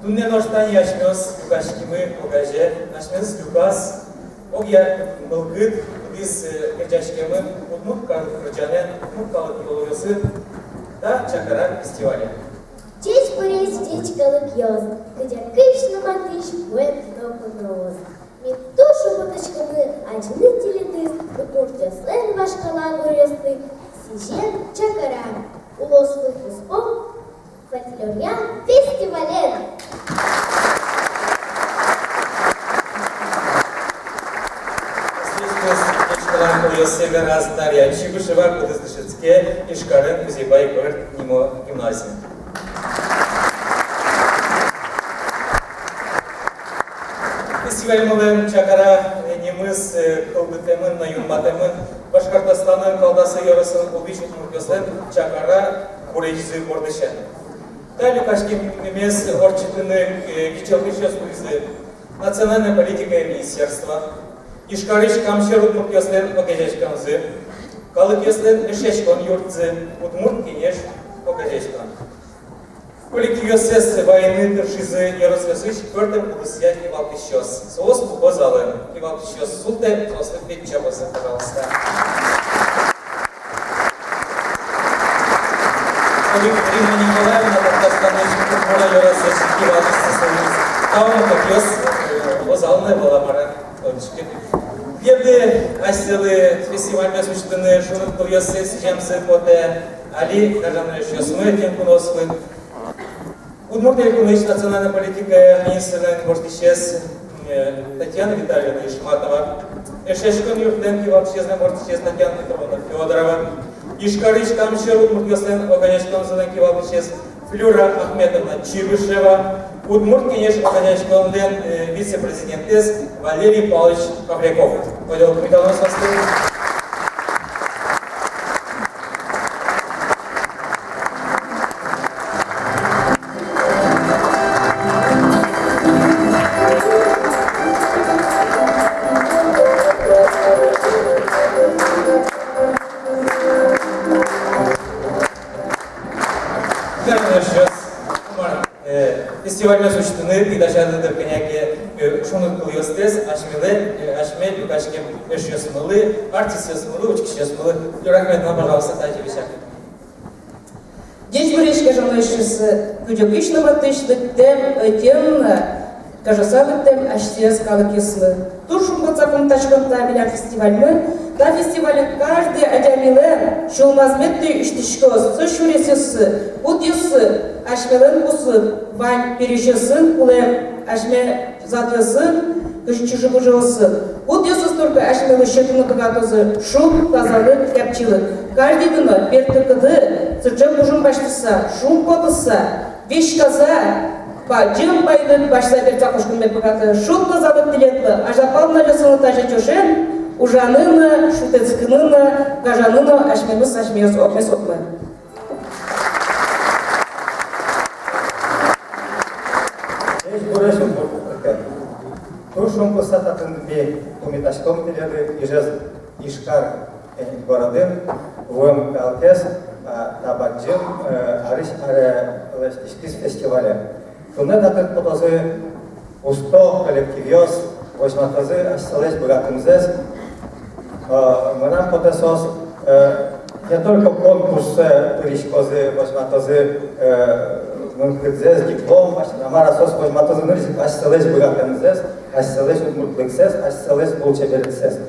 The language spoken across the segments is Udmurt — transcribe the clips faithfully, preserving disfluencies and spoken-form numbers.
Туннэ нош тани асьмеос люкаськимы огазе, асьмеос люкаськом огъя мылкыд, кудӥз, э, герӟаськемын удмурт калык кырӟанэн, удмурт калык йылолъёсын та «Чакара» фестивале. Ӟечбуресь, ӟеч калыкъёс, кыӵе кышномуртысь вуэм но куноос. Ми туж шумпотӥськомы адӟыны тӥледыз удмуртъёслэн вашкала гуръёсты сӥзем «Чакара» улосвыл куспо фольклоръя фестивален. Ӟечбуресь, ӟеч калыкъёс, вераз Дарья Чибышева, кудӥз дышетске Ижкарын Кузебай Герд нимо гимназиын. Фестивальмылэн «Чакара» нимыз, э, кылдытэмын но юнматэмын Башкортостанын Калдасы ёросын улӥсь удмуртъёслэн чакара гурезьзы бордысен. Та люкаськеммес ортчытыны, э, кичӧлтӥсьёс луизы Национальной политикая министерство, Ижкарысь Камсьӧр удмуртъёслэн огазеяськонзы, Калыкъёслэн эшъяськон юртсы, Удмурт Кенеш огазеяськон. Коллективъёссэс вайыны тыршизы ёросъёсысь пӧртэм удысъя кивалтӥсьёс. Соос пуко залын. Кивалтӥсьёс, султэ соослы пичи чапазы, пожалуйста. Римма Николаевна, Татарстанысь Кукмора ёросысь кивалтӥсез. Тау но кӧтъёс, э, о залын вал-а, мар-а, тодӥське. Тӥледлы асьсэлы фестивальмес усьтыны шуныт кылъёссэ сӥземзы потэ али гажано эшъёсмы, ӧтем куноослы. Удмурт Элькунысь национальной политикая министрлэн воштӥсез, э, Татьяна Витальевна Ишматова, Эшъяськон юртлэн кивалтӥсезлэн воштӥсез Татьяна Петровна Фёдорова, Ижкарысь Камсьӧр удмуртъёслэн огазеяськонзылэн кивалтӥсез Флюра Ахметовна Чибышева, Удмурт Кенеш огазеяськонлэн, э, вице-президентэз Валерий Павлович Павляков. Ойдолэ, куронъёсты. Э, фестивальмес усьтыны тӥ дасяды дыр кӧня ке, э, шуныт кылъёстэс асьмелы, э, асьме люкаськем эшъёсмылы, артистъёсмылы, учкисьёсмылы. Флюра Ахметовна, пожалуйста, таяз висьяк. Ӟечбуресь, гажано эшъёсы, кыдёкысь но матысь лыктэм ӧтем но гажаса лыктэм асьсэос калыкъёслы. Туж шумпотыса пумитаськом та милям фестивальмы. Та фестивальын каждый адямилэн сюлмаз мед усьтӥськоз со сюресъёссы, кудъёссы асьмелэн пусып вань, пересьёсын кулэм асьме затъёсын, кызьы чыжы-выжыосын. Кудъёсыз только асьмелы сётыны быгатозы шумпотонлык, капчилык. Каждыйды но бертыкуды сыӵе кужым басьтыса, шумпотыса, веськаса, бадӟым пайлык басьтыса бертыса кошкыны мед быгатозы. Шумпотонлык тӥледлы, азьлапал но лёсыны таӵе ӵошен ужаны но, шутэтскыны но, гажаны но асьмемыз асьмеос, огмес огмы. Ӟечбуресь, удмурт калык. Туж шумпотыса татын ми пумитаськом тӥледлы Ижез, Ижкар, э, городын вуэм калыкез, а, та бадӟым, э, арысь аре лэсьтӥськись фестивале. Туннэ татын потозы усто коллективъёс, возьматозы асьсэлэсь быгатэмзэс. Э, мынам потэ, соос, э, не только конкурсэ пыриськозы, возьматозы, э, мылкыдзэс, диплом, а мар-а, соос возьматозы нырысь ик асьсэлэсь быгатэмзэс, асьсэлэсь удмуртлыксэс, асьсэлэсь лулчеберлыксэс.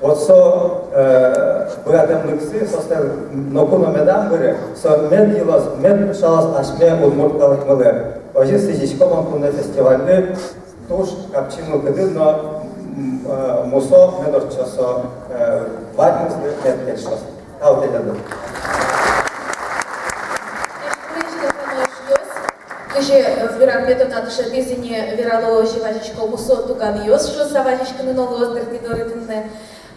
Вот со, э, быгатэмлыксы соослэн ноку но медам быры, со мед йылоз, мед ӵошалоз асьме удмурт калыкмылы. Озьы сӥзисько мон туннэ фестивальлы туж капчи мылкыдын но, м, э, мусо мед ортчоз со, э, ваньмызлы мед кельшоз. Тау тӥледлы. Кызьы, э, Флюра Ахметовна дышетӥз ини, верало, озьы вазисько, мусо туганъёс шуыса вазиськыны но луоз дыр тӥ доры туннэ.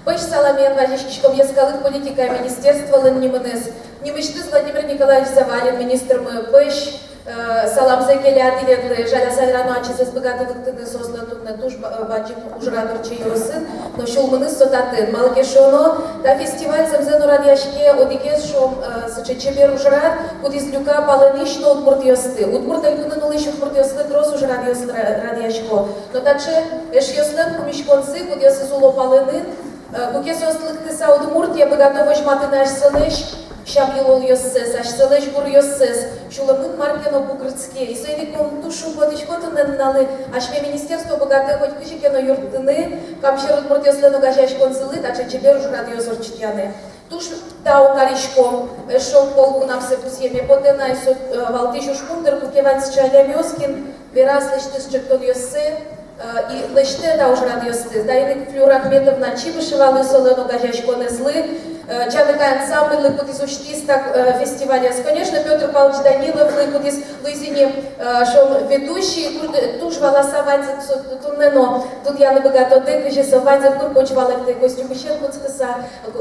Пӧсь саламъем вазиськиськом йӧскалык политикая министерстволэн нимыныз. Нимысьтыз Владимир Николаевич Завалин министрмы пӧсь, э, саламзэ келя тӥледлы, жаляса верано, ачиз ӧз быгаты лыктыны, соослэн туннэ туж ба-, э, бадӟым ужрад ортче ёросын. Но сюлмыныз со татын. Малы ке шуоно, та фестиваль зэмзэ но радъяське одӥгез, шуом, э, сыӵе чебер ужрад, кудӥз люка палэнысь но удмуртъёсты, Удмурт Элькунын улӥсь удмуртъёслы трос ужрадъёс ра-, радъясько. Но таӵе эшъёслэн пумиськонзы, кудъёсыз уло палэнын, э, куке соос лыктыса Удмуртие, быгато возьматыны асьсэлэсь сям-йылолъёссэс, асьсэлэсь гуръёссэс, сюлэмын мар ке но бугыртске. И соин ик мон туж шумпотӥсько туннэ нуналлы, асьме министерство быгатэ котькызьы ке но юрттыны Кам сьӧр удмуртъёслэн огазеяськонзылы таӵе чебер ужрадъёс ортчытъяны. Туж тау карисько, эшшо пол кунамсэ пусъеме потэ на, и со, э, валтӥсь ужпум, дыр, куке вань сыӵе адямиос, кин вераз лэсьтыны сыӵе ик тонъёссэ, э, и лэсьтэ та ужрадъёсты. Таин ик Флюра Ахметовна Чибышевалы, солэн огазеяськонэзлы, э, «Ӟаныкай» ансамбльлы, кудӥз усьтӥз та, э, фестивалез. Конечно, Пётр Павлович Даниловлы, кудӥз луиз ини, э, шуом, ведущий, кудӥз туж валаса ваньзэ, со туннэ но тодъяны быгатоды, кызьы со ваньзэ кур-, коньдон валэктэ костюмысен кутскыса,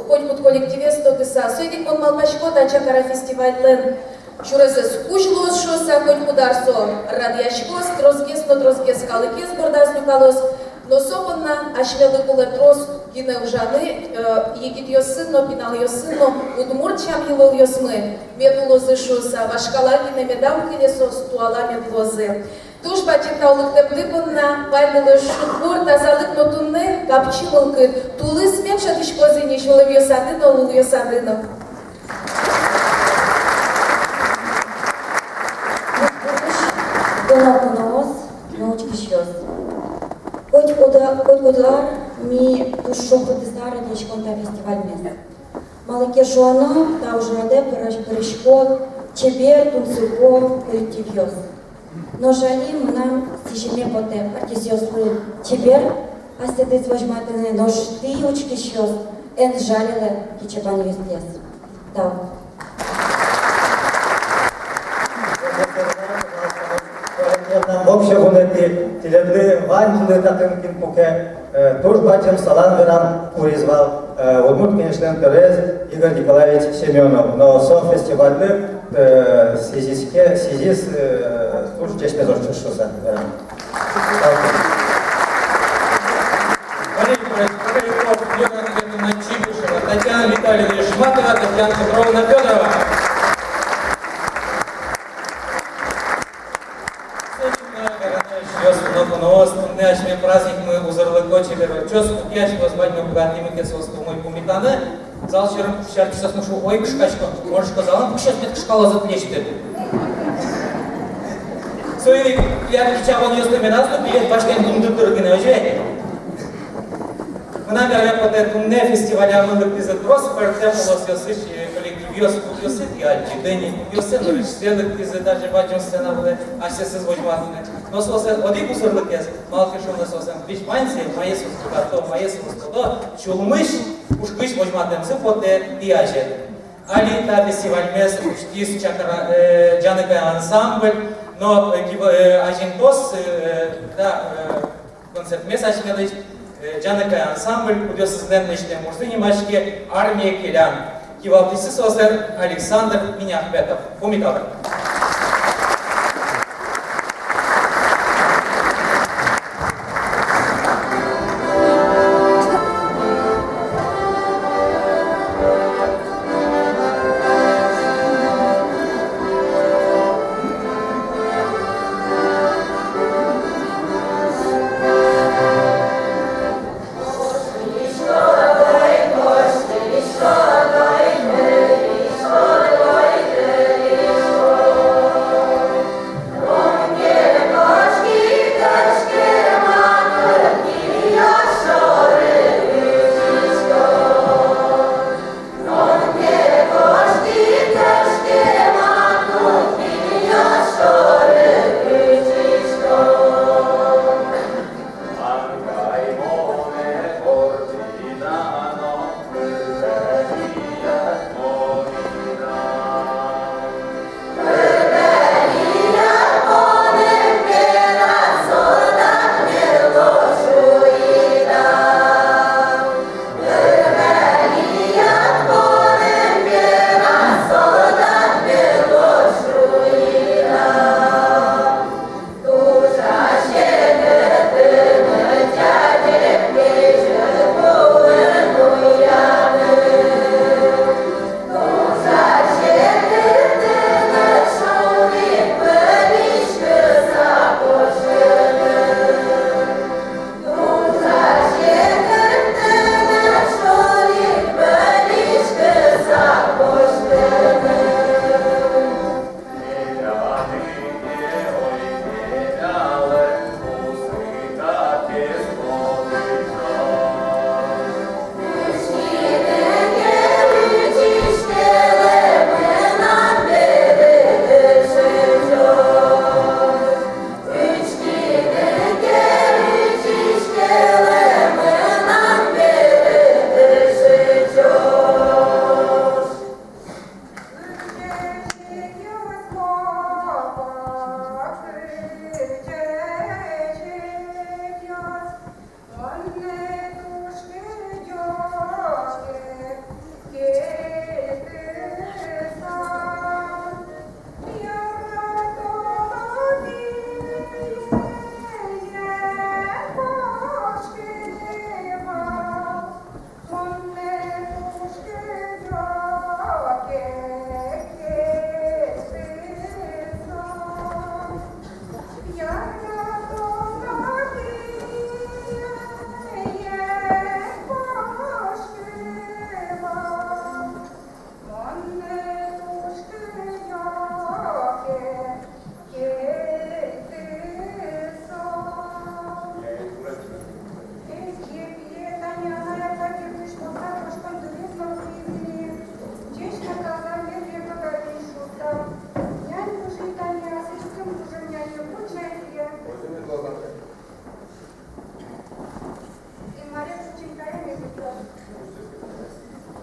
котькуд коллективез тодыса. Соин ик мон малпасько, та «Чакара» фестивальлэн сюресэз кузь луоз шуыса, котькуд ар со радъяськоз, тросгес но тросгес калыкез бордаз люкалоз. Но со понна асьмелы кулэ трос гинэ ужаны, э, егитъёсын но, пиналъёсын но, удмурт сям-йылолъёсмы мед улозы шуыса, вашкала гинэ медам кыле соос, туала мед луозы. Туж бадӟым тау лыктэмды понна, ваньдылы шудбур, тазалык но туннэ капчи мылкыд, тулыс мед шӧдӥськоз ини сюлэмъёсады но, лулъёсады но. Туннэ куноос но учкисьёс. Котькуд а-, котькуд ар ми туж шумпотыса радъяськом та фестивальмес. Малы ке шуоно, та ужрадэ пырась-, пырисько чебер, тунсыко коллективъёс. Нош али мынам сӥземе потэ артистъёслы чебер асьсэдыз возьматыны, нош тӥ, учкисьёс, эн жалялэ кичабонъёстэс. Тау. Вообще вунэтӥ, тӥледлы ваньдылы, татын кин пуке, э, туж бадӟым салам верам куриз вал, э, Удмурт Кенешлэн тӧроез Игорь Николаевич Семёнов. Но со фестивальлы, э, сӥзиське, сӥзиз, э, туж ӟечмес ортчоз шуыса. Э, Татьяна Витальевна Шматова, Татьяна Петровна Фёдорова. Туннэ асьме праздникмы узырлыко, чебер ортчоз, куке асьмеос бадьмы быгатӥмы ке соосты умой пумитаны. Зал сьӧрын куке артистъёс но шуо: «Ой, кышкасько». Мон шуисько: «Залын пуксьёс мед кышкалозы тӥлесьтыд». Соин ик тӥляд кичабонъёсты медаз лу, билет басьтэм дунды дыр гинэ, озьы-а? Мынам вераме потэ, туннэ фестивалямы лыктӥзы трос пӧртэм улосъёсысь, э, коллективъёс, кудъёсыз тӥ адӟиды ини, кудъёсыз нырысьсэ лыктӥзы даже бадӟым сцена вылэ асьсэсыз возьматыны. Но соослэн одӥг узырлыкез, малы ке шуоно, соослэн весь ваньзэ, мае соос быгато, мае соос тодо, сюлмысь, пушкысь возьматэмзы потэ тӥ азе. Али та фестивальмес усьтӥз «Чакара», э, «Ӟаныкай» ансамбль, но, э, кива-, э, азинтоз, э, та, э, концертмес асьмелэсь, э, «Ӟаныкай» ансамбль, кудъёсызлэн лэсьтэм ужзы нимаське «Армие келян». Кивалтӥсьсы соослэн Александр Миняхметов. Пумиталэ.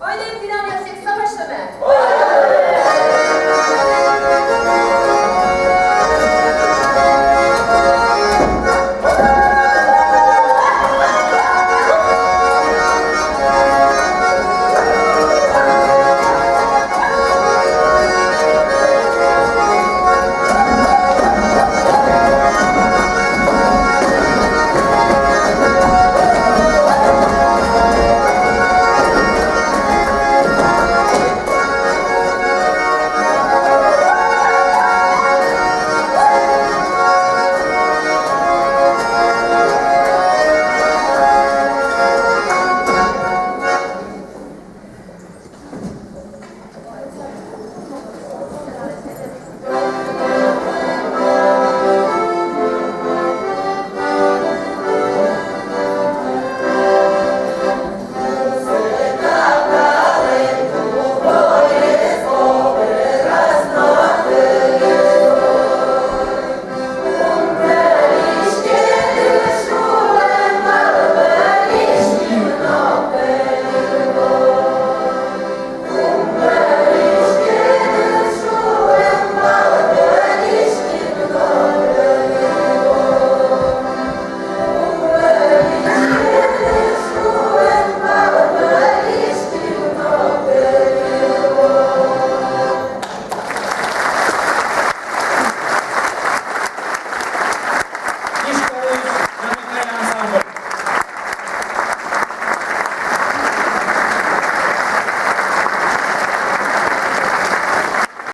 Ойдо, пиналъёс, секса басьтомы.